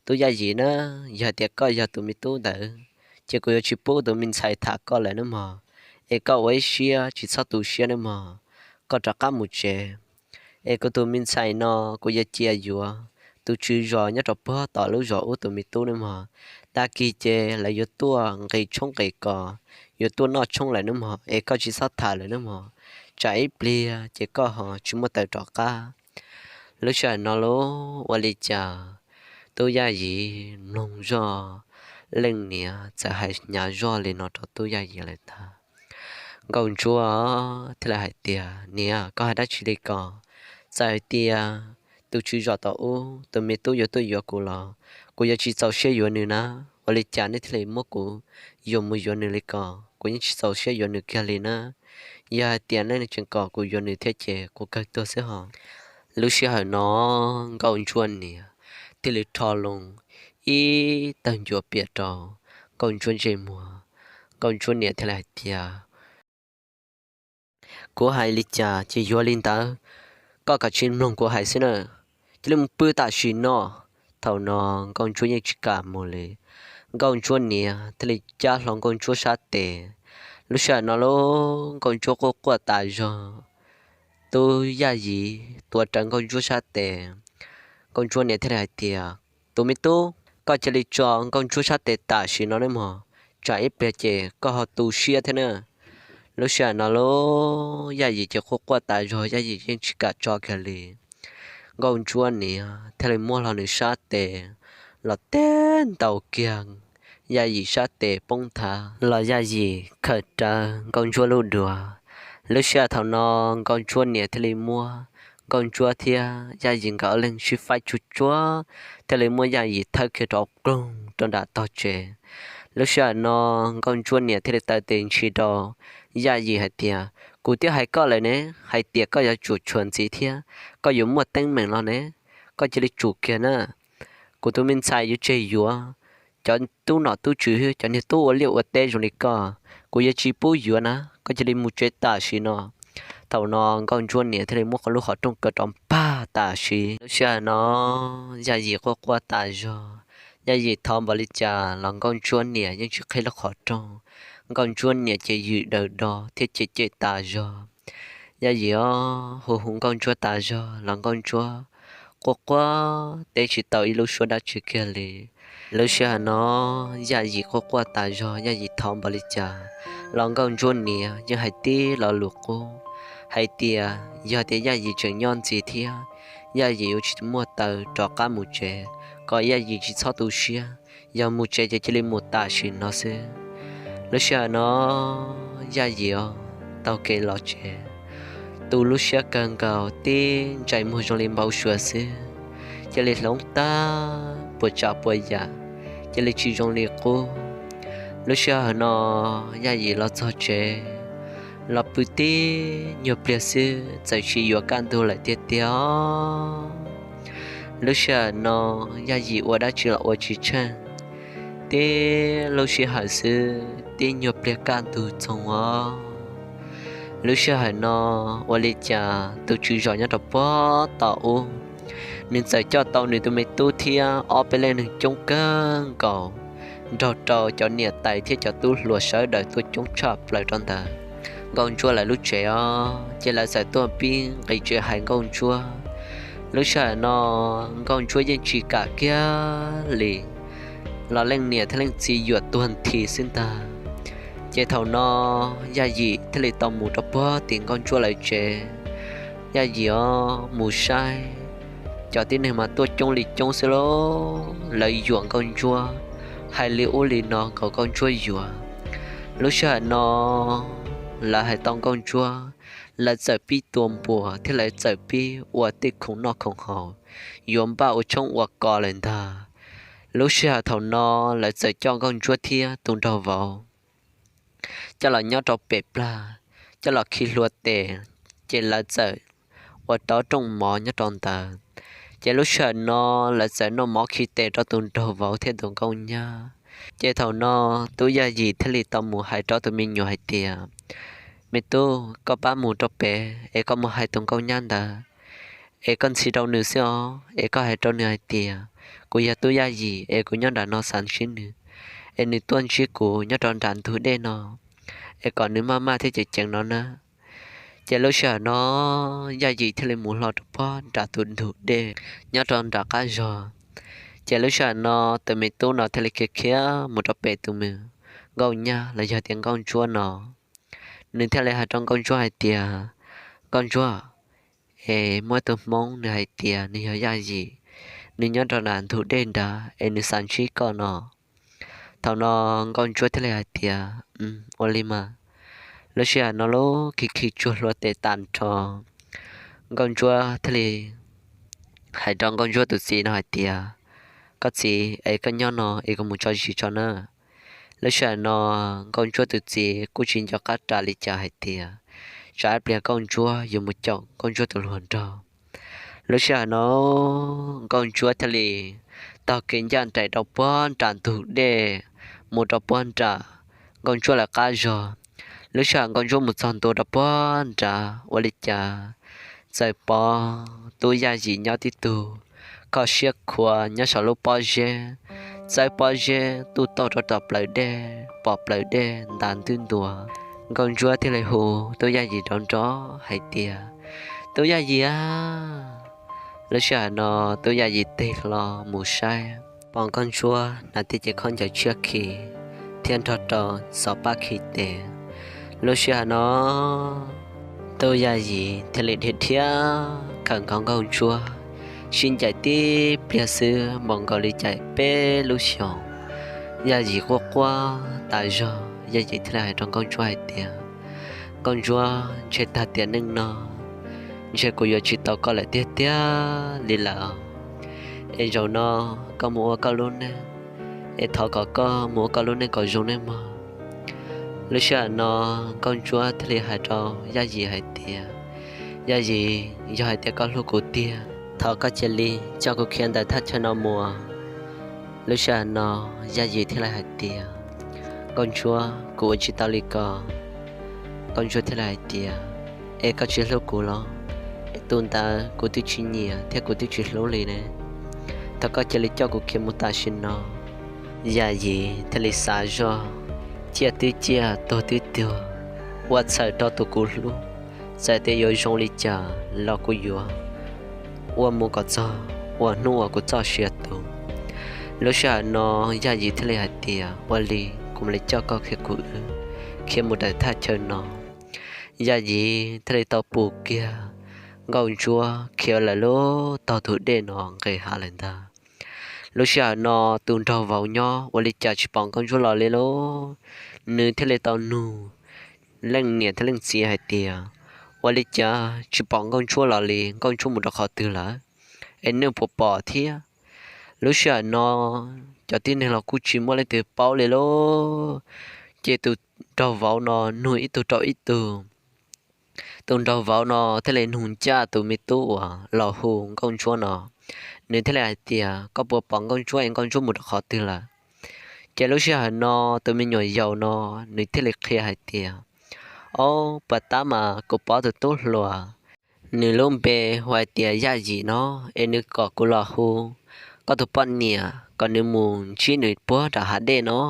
Tub Yaj Yim na, yog hais tias koj yog tus me tub ntawd, ces kuv yuav tsis pub tus me ntxhais tham koj lawm nawb mog. Es koj ua ib siab tsis txhob tu siab nawb mog, koj rov qab mus tsev. Es kuv tus me ntxhais no kuv yuav cia yuav tus tswv zos nyob rau puag tom lub zos ub tus me tub nawb mog. Tag kis ces lawv yuav tuaj nqis tshoob nqis kos, yuav tuaj noj tshoob lawm nawb mog, es koj tsis txhob tham lawm nawb mog, tsam ib pliag ces koj ho tsis muaj taws rov qab. Lub sij hawm no los ua li cas tub Yaj Yim mloog zoj leej niam txawm hais hnyav zoj li no rau tub Yaj Yim lawm tag. Nkauj Ntsuab thiaj li hais tias, Niam, koj hais dab tsi li ko? Txawm hais tias tus tswv zos tom ub tus me tub yuav tuaj yuav kuv los kuv yuav tsis txaus siab yuav nws na. Ua li cas nej thiaj li muab kuv yuam mus yuav nws li ko? Kuv yeej tsis txaus siab yuav nws kiag li na. Yog hais tias nej tseem kom kuv yuav nws thiab ces kuv kawg tuag xwb hos. Lub sij hawm no Nkauj Ntsuab niam thiaj li rho loo ib tawg ncua piam rau Nkauj Ntsuab ntsej muag. Nkauj Ntsuab niam thiaj li hais tias, Kuv hais li cas ces yuav li ntawd, koj kav tsij mloog kuv hais xwb na, cia li mus pw tam sim no. Thaum no Nkauj Ntsuab yeej tsis kam mus li. Nkauj Ntsuab niam thiaj li cab hlo Nkauj Ntsuab sab tes. Lub sij hawm no los Nkauj Ntsuab quaj quaj tas zog. Tub Yaj Yim tuav rawv Nkauj Ntsuab sab tes. Nkauj Ntsuab niam thiaj li hais tias, Tus me tub, koj cia li tso Nkauj Ntsuab sab tes tam sim no nawb mog, tsam ib pliag ces koj ho tu siab thiab na. Lub sij hawm no los Yaj Yim ces quaj quaj tas zog, Yaj Yim yeej tsis kam tso kiag li. Nkauj Ntsuab niam thiaj li muab hlo nws sab tes los teb ntaus kiag Yaj Yim sab tes poob nthav los Yaj Yim khawm rawv Nkauj Ntsuab lub duav. Lub sij hawm thaum no Nkauj Ntsuab niam thiaj li muab Nkauj Ntsuab thiab Yaj Yim nkawd ob leeg sib faib tsuag tsuag thiaj li muab Yaj Yim thawb kiag rov ploog rau nram tog tsev. Lub sij hawm no Nkauj Ntsuab niam thiaj li taw tes ntshis rau Yaj Yim hais tias, kuv twb hais koj lawm ne, hais tias koj yuav tsum tshuav ntxiv thiab koj yuav muaj teeb meem no ne, koj cia li tsum kiag na. Kuv tus me ntxhais yuav tseg yuav cov tub nom tub tswv, cov niag tub ua liaj ua teb zoo li koj, kuv yuav tsis pub yuav na, koj cia li mus tsev tam sim no. Thaum no Nkauj Ntsuab niam thiaj li muab lub qhov rooj kaw rov npag tam sim. Lub sij hawm no Yaj Yim quaj quaj tas zog. Yaj Yim thov npaum li cas los Nkauj Ntsuab niam yeej tsis qhib lub qhov rooj. Nkauj Ntsuab niam ces yws daws do thiab cem cem tas zog. Yaj Yim hu hu Nkauj Ntsuab tas zog los Nkauj Ntsuab quaj quaj teb tsis tau ib lub suab dab tsi kiag li. Lub sij hawm no Yaj Yim quaj quaj tas zog, Yaj Yim thov npaum li cas los Nkauj Ntsuab niam yeej hais tib lo lus qub hais tias yog tias Yaj Yim tseem nyob ntxiv thiab Yaj Yim yuav tsis muaj taw rov qab mus tsev, kom Yaj Yim tsis txhob tu siab, yog mus tsev ces cia li mus tam sim no xwb. Lub sij hawm no Yaj Yim taug kev los tsev, tu lub siab kawg nkaus, tib ntsais muag zoo li npau suav xwb, cia li hloov tag puas tsav puas yam, cia li tsis zoo li qub. Lub sij hawm no Yaj Yim los txog tsev, los pw tib nyuag pliag xwb txawm sis yuav kaj ntug lawm tiag tiag. Lub sij hawm no Yaj Yim ua dab tsi los ua tsis tsheej, tib lub sij hawm xwb tib nyuag pliag kaj ntug txoog os. Lub sij hawm no ua li cas tus tswv zos nyob rau puag tom ub, nws txawm coj tau nws tus me tub thiab ob peb leej neeg coob kawg nkaus, nrog rau cov niam tais thiab cov tub hluas sawv daws tuaj coob tshaj plaws rau ntawm Nkauj Ntsuab lawv lub tsev os. Ces lawv txawm tuaj pib nqis tsev hais Nkauj Ntsuab. Lub sij hawm no Nkauj Ntsuab yeej tsis kam kiag li, los leej niam thiab leej txiv yuam tuag nthi xwb ntag. Ces thaum no Yaj Yim thiaj li tau mus rau puag tim Nkauj Ntsuab lawv tsev. Yaj Yim mus saib, cov tib neeg mas tuaj coob li coob xwb lauj, lawv yuam Nkauj Ntsuab, hais li ub li no nkaus Nkauj Ntsuab yuav. Lub sij hawm no lawv hais tau Nkauj Ntsuab, lawv txawm pib tua npuas thiab lawv txawm pib ua tej khoom noj khoom haus, yuav npaj ua tshoob ua kos lawm ntag. Lub sij hawm thaum no lawv txawm coj Nkauj Ntsuab thiab tus nraug vauv coj los nyob rau pem plag, coj los khi hlua tes, ces lawv txawm ua rau rooj mov nyob rau ntawd. Ces lub sij hawm no lawv txawm noj mov khi tes rau tus nraug vauv thiab tus nkauj nyab. Ces thaum no tub Yaj Yim thiaj li tau mus hais rau tus me nyuam hais tias, me tub, koj pab mus rau pem es koj mus hais tus nkauj nyab ntawd, es koj ntxhi rau nws xwb os, es koj hais rau nws hais tias kuv yog tub Yaj Yim es kuv nyob nram no xav ntsib nws, es nws tuaj ntsib kuv nyob rau nram ntug dej no, es kom nws maj maj thiab ceev ceev no na. Ces lub sij hawm no Yaj Yim thiaj li mus hlo rau puag nram tus ntug dej nyob rau nram qab zog. Ces lub sij hawm no tus me tub no thiaj li khiav khiav mus rau pem tus me nkauj nyab los yog tias nkauj ntsuab no. Nws thiaj li hais rau nkauj ntsuab hais tias, nkauj ntsuab, es muaj ib tug hmoob nws hais tias nws yog Yaj Yim, nws nyob rau nram ntug dej nrad es nws xav ntsib koj no. Thaum no nkauj ntsuab thiaj li hais tias, ua li mas. Lub sij hawm no lub khi khi tsuag hlua tes tag nrho, nkauj ntsuab thiaj li hais rau nkauj ntsuab tus txiv no hais tias, koj txiv, es koj nyob no es kuv mus tso zis tso na. Lub sij hawm no nkauj ntsuab tus txiv kuj tsis nco qab ras li cas hais tias tsam ib pliag nkauj ntsuab yuav mus caum nkauj ntsuab tus hluas nraug. Lub sij hawm no nkauj ntsuab thiaj li taug kev ncaj nraim rau puag nram ntug dej mus rau puag nram nkauj ntsuab lawv qab zog. Lub sij hawm nkauj ntsuab mus txog ntua rau puag nrad ua li cas txawm pom tub Yaj Yim nyob tib tug kho siab khuav nyob saum lub pob zeb, txawb pob zeb tuj tauj rau tom plawv dej, pom plawv dej ntas ntwb ntua. Nkauj ntsuab thiaj li hu tub Yaj Yim nrov nrov hais tias, tub Yaj Yim a. Lub sij hawm no tub Yaj Yim tig hlo mus saib, pom nkauj ntsuab hnav tib ce khaub ncaws tshiab khi thiab nrog rau xov pab khi tes. Lub sij hawm no tub Yaj Yim thiaj li dhia dhia khawm nkaus nkauj ntsuab, sib ncaim tib pliag xwb npaum nkaus li caim peb lub xyoos. Yaj Yim quaj quaj tas zog, Yaj Yim thiaj li hais rau nkauj ntsuab hais tias, nkauj ntsuab, ntshe tag tiam neej no ntshe kuv yuav tsis tau koj lawm tiag tiag li lawm. Es zaum no koj mus ua koj lub neej, es thov kom koj mus ua koj lub neej kom zoo nawb mog. Lub sij hawm no Nkauj Ntsuab thiaj li hais rau Yaj Yim hais tias, Yaj Yim, yog hais tias koj hlub kuv tiag, thov koj cia li coj kuv khiav ntawm thaj chaw no mus. Lub sij hawm no Yaj Yim thiaj li hais tias, Nkauj Ntsuab, kuv ua tsis tau li ko. Nkauj Ntsuab thiaj li hais tias, Es koj tsis hlub kuv los? Es tus ntawd kuv twb tsis nyiam thiab kuv twb tsis hlub li ne. Thov koj cia li coj kuv khiav mus tam sim no. Yaj Yim thiaj li xav zoj, ciaj twb ciaj, tuag twb tuag, ua txhawm rau tus kuv hlub, txawm tias yuav zoo li cas los kuv yuav ua mus kom txog uas hnub uas kuv txoj sia tu. Lub sij hawm no Yaj Yim thiaj li hais tias, Ua li kuv mam li coj koj khiav kuv wb khiav mus ntawm thaj chaw no. Yaj Yim thiaj li tau pum kiag Nkauj Ntsuab khiav lawm lub taug tus dej no nqis hav lawm ntag. Lub sij hawm no tus nraug vauv nyob ua li cas tsis pom Nkauj Ntsuab los li lauj. Nws thiaj li tau nug leej niam thiab leej txiv hais tias, Ua li cas tsis pom Nkauj Ntsuab los li? Nkauj Ntsuab mus rau qhov twg lawm? Es nej puas pom thiab? Lub sij hawm no cov tib neeg los kuj tsis muaj leej twg paub li lauj. Ces tus nraug vauv no nug ib tug rau ib tug. Tus nraug vauv no thiaj li nug ncaj tus me tub uas los hu Nkauj Ntsuab no, nws thiaj li hais tias, Koj puas pom Nkauj Ntsuab es Nkauj Ntsuab mus rau qhov twg lawm? Ces lub sij hawm no tus me nyuam yaus no nws thiaj li qhia hais tias, Ob, puag ta mas kuv pom tus tub hluas, nws lub npe hu hais tias Yaj Yim no, es nws kom kuv los hu koj tus poj niam kom nws mus ntsib nws puag nram hav dej no.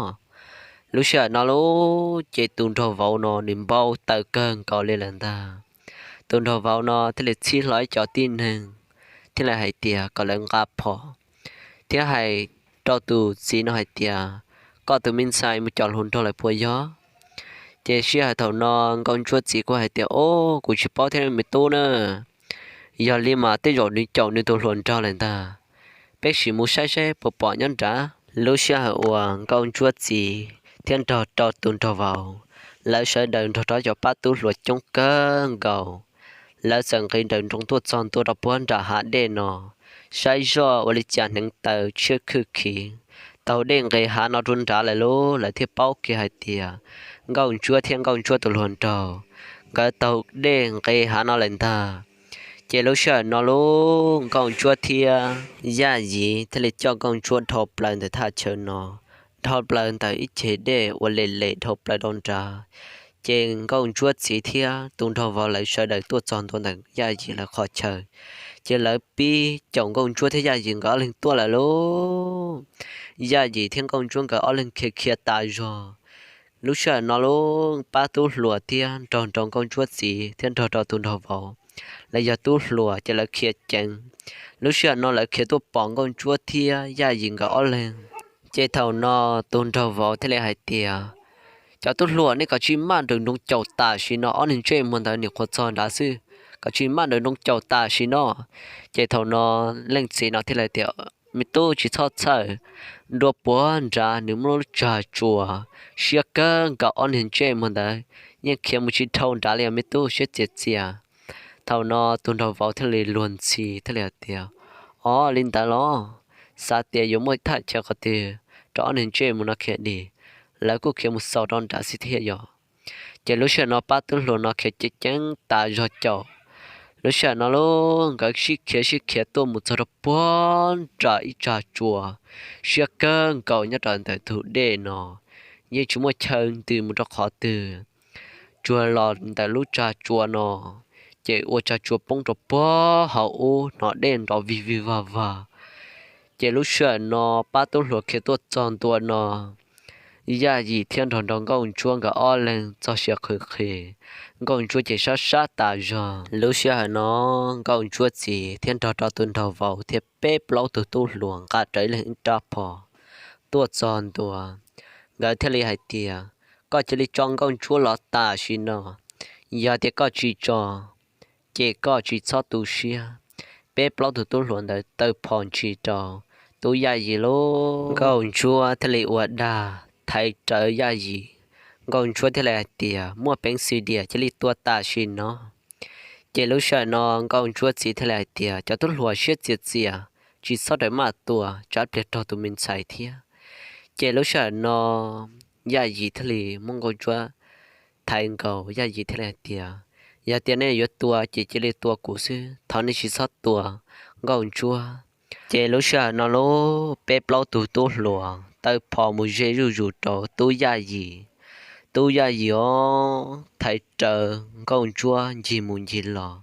Lub sij hawm no lauj, ces tus nraug vauv no nws npau taws kawg nkaus li lawm ntag. Tus nraug vauv no thiaj li txhib hlo ib co tib neeg thiaj li hais tias kom lawv nqa phom thiab hais rau tus txiv no hais tias, Koj tus me ntxhais mus caum hluas nraug lawm puas yog? Ces sij hawm thaum no Nkauj Ntsuab txiv kuj hais tias, Ob, kuv tsis paub thiab me tub na. Yog li mas tej zaum nws caum nws tus hluas nraug lawm ntag. Peb sim mus saib saib puas pom nyob nrad. Lub sij hawm uas Nkauj Ntsuab txiv thiab nrog rau tus nraug vauv, lawv sawv daws nrog rau cov pab tub hluas coob kawg nkaus, lawv txawm nqis nraws nroos tuaj txog ntua rau puag nram hav dej no, saib zoj ua li cas hneev taw tshiab khwj khiv, taug dej nqis hav no rau nrad lawm lauj. Lawv thiaj paub kiag hais tias Nkauj Ntsuab thiab Nkauj Ntsuab tus hluas nraug nkawd taug dej nqis hav no lawm ntag. Ces lub sij hawm no lauj, Nkauj Ntsuab thiab Yaj Yim thiaj li coj Nkauj Ntsuab dhau plaws ntawm thaj chaw no, dhau plaws ntawm ib ceg dej uas lem lem dhau plaws rau nrad. Ces Nkauj Ntsuab txiv thiab tus nraug vauv lawv sawv daws tuaj txog ntua ntawm Yaj Yim lawv qhov chaw, ces lawv pib caum Nkauj Ntsuab thiab Yaj Yim nkawd ob leeg tuaj lawm lauj. Yaj Yim thiab Nkauj Ntsuab nkawd ob leeg khiav khiav tas zog. Lub sij hawm no lauj, pab tub hluas thiab nrog rau Nkauj Ntsuab txiv thiab nrog rau tus nraug vauv, lawv yog tub hluas ces lawv khiav ceev. Lub sij hawm no lawv khiav tuaj pom Nkauj Ntsuab thiab Yaj Yim nkawd ob leeg. Ces thaum no tus nraug vauv thiaj li hais tias, Cov tub hluas, nej kom tsis maj nrawm nroos caum tam sim no, ob niag ntsej muag ntawd nim qhuav txog nrad xwb, kom tsis maj nrawm nroos caum tam sim no. Ces thaum no leej txiv no thiaj li tias, Me tub, tsis txhob txhawj, nrua puag nrad nws muaj lub tsag tsuas siab kawg nkaus, ob niag ntsej muag ntawd yeej khiav mus tsis dhau nrad li os me tub, siab txias txias. Thaum no tus nraug vauv thiaj li luag ntxhi thiaj li hais tias, Ob, li ntawd los? Xav tias yuav muaj thaj chaw qhov twg rau ob niag ntsej muag no khiav dim, lawv kuj khiav mus xaus rau nrad xwb thiab yog. Ces lub sij hawm no pab tub hluas no khiav ceev ceev tas zog caum. Lub sij hawm no lauj, nkawd sib khiav sib khiav tuaj mus txog rau puag nram ib tsag tsuas siab kawg nkaus nyob rau ntawm tus dej no, yeej tsis muaj chaw ntws mus rau qhov twg. Tsuas los ntawm lub tsag tsuas no, ces ua tsag tsuas poob rau puag hauv ub, hnov dej nrov vig vig vag vag. Ces lub sij hawm no pab tub hluas khiav tuaj txog ntua no, Yaj Yim thiab nrog nrog Nkauj Ntsuab nkawd ob leeg txog sia qhwv qhis. Nkauj Ntsuab ces sab sab tas zog. Lub sij hawm no Nkauj Ntsuab txiv thiab nrog rau tus nraug vauv thiab peb plaub tug tub hluas nqa rawv ib leeg ib rab phom tuaj txog ntua. Nkawd thiaj li hais tias, Koj cia li tso Nkauj Ntsuab los tam sim no, yog tias koj tsis tso, ces koj tsis txhob tu siab. Peb plaub tug tub hluas ntawd taw phom ntsis rau tub Yaj Yim lauj. Nkauj Ntsuab thiaj li ua dag thaiv rawv Yaj Yim. Nkauj Ntsuab thiaj li hais tias, Muaj peev xwm diam cia li tua tam sim no. Ces lub sij hawm no Nkauj Ntsuab txiv thiaj li hais tias, Cov tub hluas siab txias txias, tsis txhob rawm maj tua, tsam pliag raug tus me ntxhais thiab. Ces lub sij hawm no Yaj Yim thiaj li muab Nkauj Ntsuab thaiv nkaus, Yaj Yim thiaj li hais tias, Yog tias nej yuav tua ces cia li tua kuv xwb, thov nej tsis txhob tua Nkauj Ntsuab. Ces lub sij hawm no lub peb plaub tug tub hluas taw phom mus ze zuj zus rau tub Yaj Yim. Tub Yaj Yim os, thaiv raws Nkauj Ntsuab ncig mus ncig los.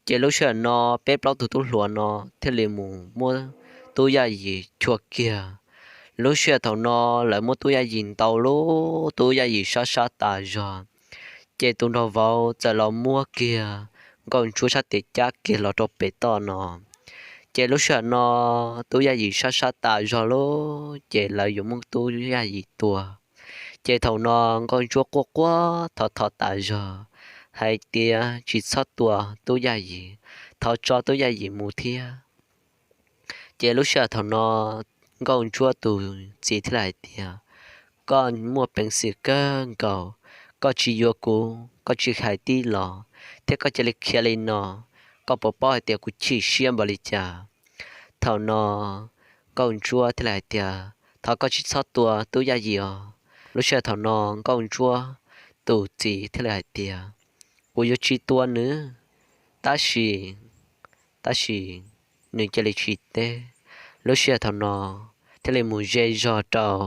Ces lub sij hawm no peb plaub tug tub hluas no thiaj li mus muab tub Yaj Yim chua kiag. Lub sij hawm thaum no lawv muab tub Yaj Yim ntaus lub tub Yaj Yim sab sab tas zog. Ces tus nraug vauv txawm los muab kiag Nkauj Ntsuab sab tes cab kiag los rau pem toj no. Ces lub sij hawm no tub Yaj Yim sab sab tas zog lub, ces lawv yuav muab tub Yaj Yim tua. Ces thaum no Nkauj Ntsuab quaj quaj thov thov tas zog hais tias, Tsis txhob tua tub Yaj Yim, thov tso tub Yaj Yim mus thiab. Ces lub sij hawm thaum no Nkauj Ntsuab tus txiv thiaj li hais tias, Koj muaj peev xwm kawg nkaus, koj tsis yuav kuv, koj tsis hais tib los, thiab koj cia li khiav li no, koj puas paub hais tias kuv chim siab npaum li cas? Thaum no Nkauj Ntsuab thiaj li hais tias, Thov koj tsis txhob tua tub Yaj Yim os. Lub sij hawm thaum no Nkauj Ntsuab tus txiv thiaj li hais tias, Kuv yuav tsis tua nws, tab sis, tab sis nws cia li tsis teb. Lub sij hawm thaum no thiaj li mus ze zog rau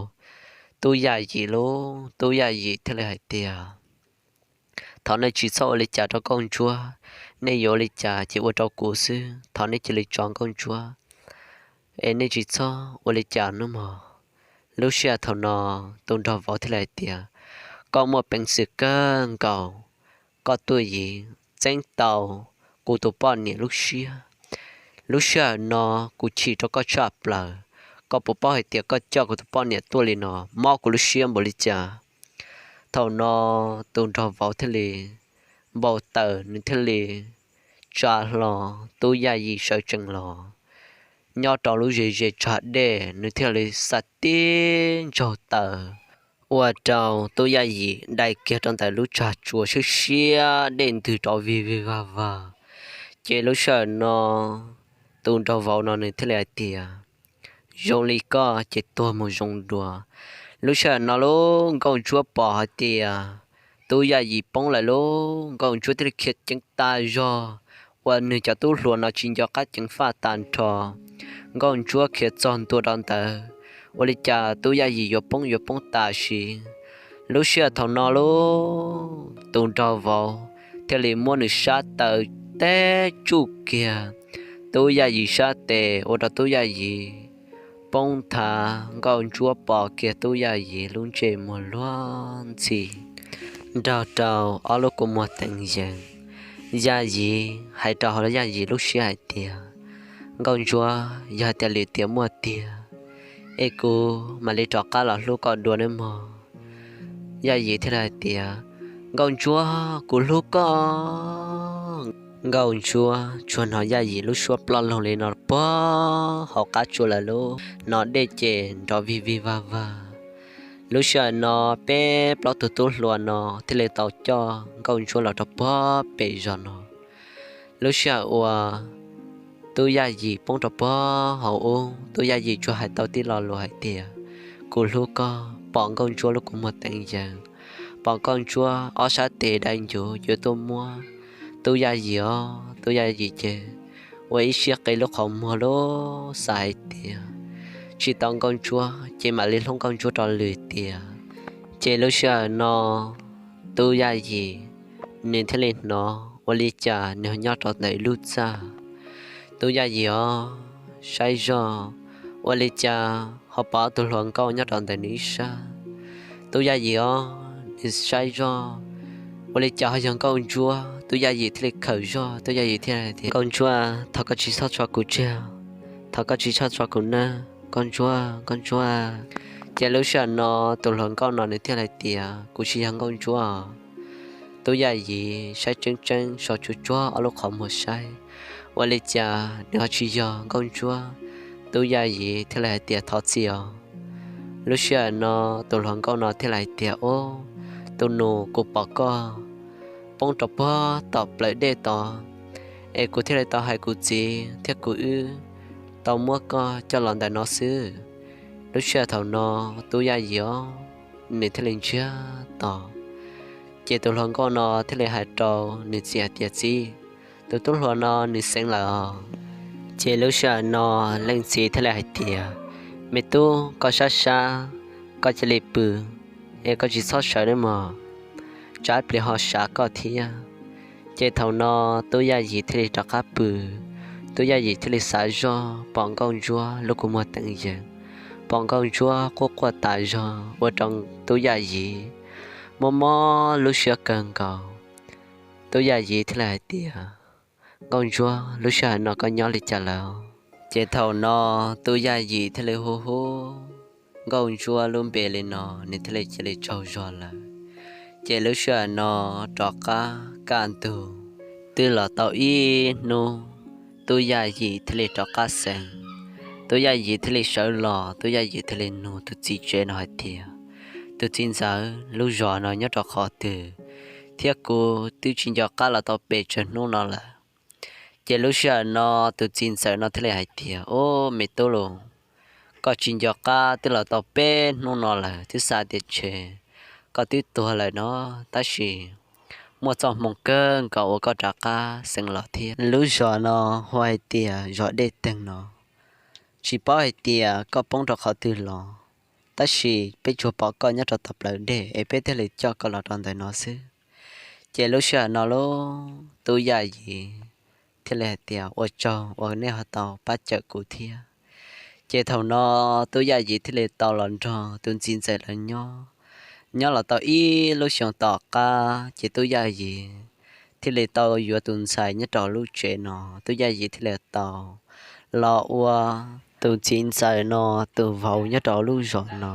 tub Yaj Yim lub, tub Yaj Yim thiaj li hais tias, Thov nej tsis txhob ua li cas rau Nkauj Ntsuab, nej yuav ua li cas ces ua rau kuv xwb, thov nej cia li tso Nkauj Ntsuab, es nej tsis txhob ua li cas nawb mog. Lub sij hawm thaum no tus nraug vauv thiaj li hais tias, Koj muaj peev xwm kawg nkaus, koj tuaj yim txeeb tau kuv tus poj niam lub siab. Lub sij hawm no kuv chim rau koj tshaj plaws, koj puas paub hais tias koj coj kuv tus poj niam tuaj li no mob kuv lub siab npaum li cas? Thaum no tus nraug vauv thiaj li npau taws, nws thiaj li tsa hlo tub Yaj Yim sawv tsees los. Nyob rau lub ze ze tsag dej, nws thiaj li xa tib ntsaug taws ua rau tub Yaj Yim dai kiag rau ntawm lub tsag tsua siab siab, dej ntws rov vig vig vag vag. Ces lub sij hawm no tus nraug vauv no nws thiaj li hais tias, Zoo li koj ces tuag mus zoo dua. Lub sij hawm no lub Nkauj Ntsuab pom hais tias tub Yaj Yim poob lawm lub, Nkauj Ntsuab thiaj li khiav ceev tas zog, uas nws cov tub hluas no tsis nco qab ceev faj tag nrho. Nkauj Ntsuab khiav txog ntua rau ntawd, ua li cas tub Yaj Yim yuav poob yuav poob tas sim. Lub sij hawm thaum no lub tus nraug vauv thiaj li muab nws sab taw teb tsuj kiag tub Yaj Yim sab tes, ua rau tub Yaj Yim poob nthav. Nkauj Ntsuab pom kiag tub Yaj Yim lub ntsej muag luag ntxhi nrog rau ob lub kua muag teev yees. Yaj Yim hais rau hauv Yaj Yim lub siab hais tias, Nkauj Ntsuab, yog hais tias lwm tiam muaj tiag es kuv mam li rov qab los hlub koj dua nawb mog. Yaj Yim thiaj li hais tias, Nkauj Ntsuab, kuv hlub koj. Nkauj Ntsuab tsuas hnov Yaj Yim lub suab ploj loog li no puag hauv qab tsua lawm lub, no dej ces nrov vig vig vag vag. Lub sij hawm no peb plaub tug tub hluas no thiaj li tau coj Nkauj Ntsuab los rau puag pem zos no. Lub sij hawm uas tub Yaj Yim poob rau puag hauv ub, tub Yaj Yim tsuas hais tau tib lo lus hais tias, Kuv hlub koj. Pom Nkauj Ntsuab lub kua muag teev yees, pom Nkauj Ntsuab ob sab tes dai ncuv yuav tuaj muab tub Yaj Yim os, tub Yaj Yim ces ua ib siab qi lub qhov muag lub xav hais tias tsis tau Nkauj Ntsuab ces mam li hlub Nkauj Ntsuab rau lwm tiam. Ces lub sij hawm no tub Yaj Yim nws thiaj li hnov ua li cas nws ho nyob rau ntawm ib lub txaj. Tub Yaj Yim os, saib zog, ua li cas ho pom ob tug hluas nkauj nyob rau ntawm nws ib sab. Tub Yaj Yim os, nws saib zog, ua li cas ho yog Nkauj Ntsuab. Tub Yaj Yim thiaj li khawm zog, tub Yaj Yim thiaj li hais tias, Nkauj Ntsuab, thov koj tsis txhob tso kuv tseg, thov koj tsis txhob tso kuv nawb, Nkauj Ntsuab, Nkauj Ntsuab. Ces lub sij hawm no tus hluas nkauj no nws thiaj li hais tias, Kuv tsis yog Nkauj Ntsuab. Tub Yaj Yim saib tseeb tseeb saum tsuag tsuag ob lub qhov muag saib, ua li cas nws ho tsis yog Nkauj Ntsuab. Tub Yaj Yim thiaj li hais tias, Thov txim os. Lub sij hawm no tus hluas nkauj no thiaj li hais tias, Ob, tus nus, kuv pom koj poob rau puag tom plawv dej tod, es kuv thiaj li tau hais kuv txiv thiab kuv wb tau muab koj coj los ntawm no xwb. Lub sij hawm thaum no Tub Yaj Yim os, nws thiaj li ntsiag to. Ces tus hluas nkauj no thiaj li hais rau nws txiv hais tias, Txiv, tus tub hluas no nws xeev lawm os. Ces lub sij hawm no leej txiv thiaj li hais tias, Me tub, koj sab sab, koj cia li pw es koj tsis txhob sawv nawb mog, tsam ib pliag ho sav koj thiab. Ces thaum no Tub Yaj Yim thiaj li rov qab pw. Tub Yaj Yim thiaj li xav zog pom Nkauj Ntsuab lub kua muag teev yees, pom Nkauj Ntsuab quaj quaj tas zog ua rau Tub Yaj Yim mob mob lub siab kawg nkaus. Tub Yaj Yim thiaj li hais tias, Nkauj Ntsuab, lub sij hawm no koj nyob li cas lawm? Ces thaum no Tub Yaj Yim thiaj li hu hu Nkauj Ntsuab lub npe li no, nws thiaj li cia li tsaug zog lawm. Ces lub sij hawm no rov qab kaj ntug, twb los tau ib hnub, Tub Yaj Yim thiaj li rov qab xeev. Tub Yaj Yim thiaj li sawv los, Tub Yaj Yim thiaj li nug tus txiv tsev no hais tias, Tus txiv ntxawm, lub zos no nyob rau qhov twg thiab? Kuv twb tsis nco qab los tau pes tsawg hnub no lawm. Ces lub sij hawm no tus txiv ntxawm no thiaj li hais tias, Ub, me tub los, koj tsis nco qab twb los tau peb hnub no lawm, twb xav tias ntshe koj twb tuag lawm no, tab sis muaj txoj hmoo kawg nkaus uas koj rov qab xeev los thiab. Lub zos no hu hais tias zos Dej Teeg no. Tsis paub hais tias koj poob rau qhov twg los, tab sis peb tsuas pom koj nyob rau tom plawv dej es peb thiaj li coj koj los rau ntawm no xwb. Ces lub sij hawm no lub Tub Yaj Yim thiaj li hais tias, Ua tsaug uas nej ho tau pab cawm kuv thiab. Ces thaum no Tub Yaj Yim thiaj li tau los nrog tus txiv ntxawm lawv nyob. Nyob los tau ib lub xyoos tom qab ces Tub Yaj Yim thiaj li tau yuav tus ntxhais nyob rau lub tsev no. Tub Yaj Yim thiaj li tau los ua tus txiv ntxawm no tus vauv nyob rau lub zos no.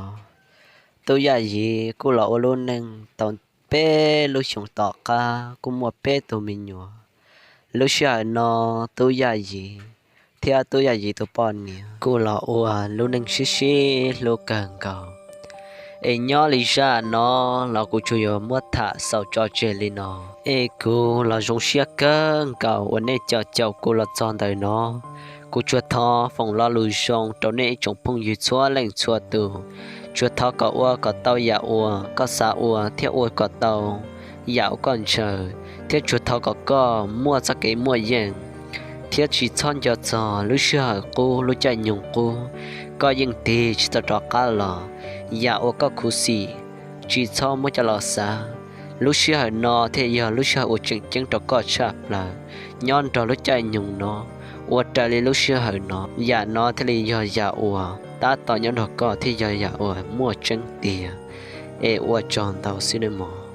Tub Yaj Yim kuj los ua lub neej tau peb lub xyoos tom qab kuj muaj peb tug me nyuam. Lub sij hawm no Tub Yaj Yim thiab Tub Yaj Yim tus poj niam kuj los ua lub neej sib sib hlub kawg nkaus. Es nyob li zaj no los kuv tsuas yuav muab tham xaus tso tseg li no. Es kuv los zoo siab kawg nkaus uas nej caum kuv los txog ntawm no. Kuv tsuas thov foom lo lus zoo rau nej ib tsoom phooj ywg txhua leej txhua tus. Tsuas thov kom ua kom tau yam uas koj xav ua thiab ua kom tau yam uas koj ntshaw, thiab tsuas thov kom koj muaj txoj kev muaj yeej, thiab tsis txhob nco txog lub sij hawm qub lub caij nyoog qub. Koj yeej tig tsis tau rov qab los, yam uas koj khuv xim tsis txhob muab coj los xav. Lub sij hawm no thiaj yog lub sij hawm uas tseem ceeb rau koj tshaj plaws. Nyob nrog lub caij nyoog no, ua raws li lub sij hawm no, yam no thiaj li yog yam uas tab tom nyob nrog koj thiab yog yam uas muaj tseeb tiag. Es ua tsaug ntau xwb nawb mog.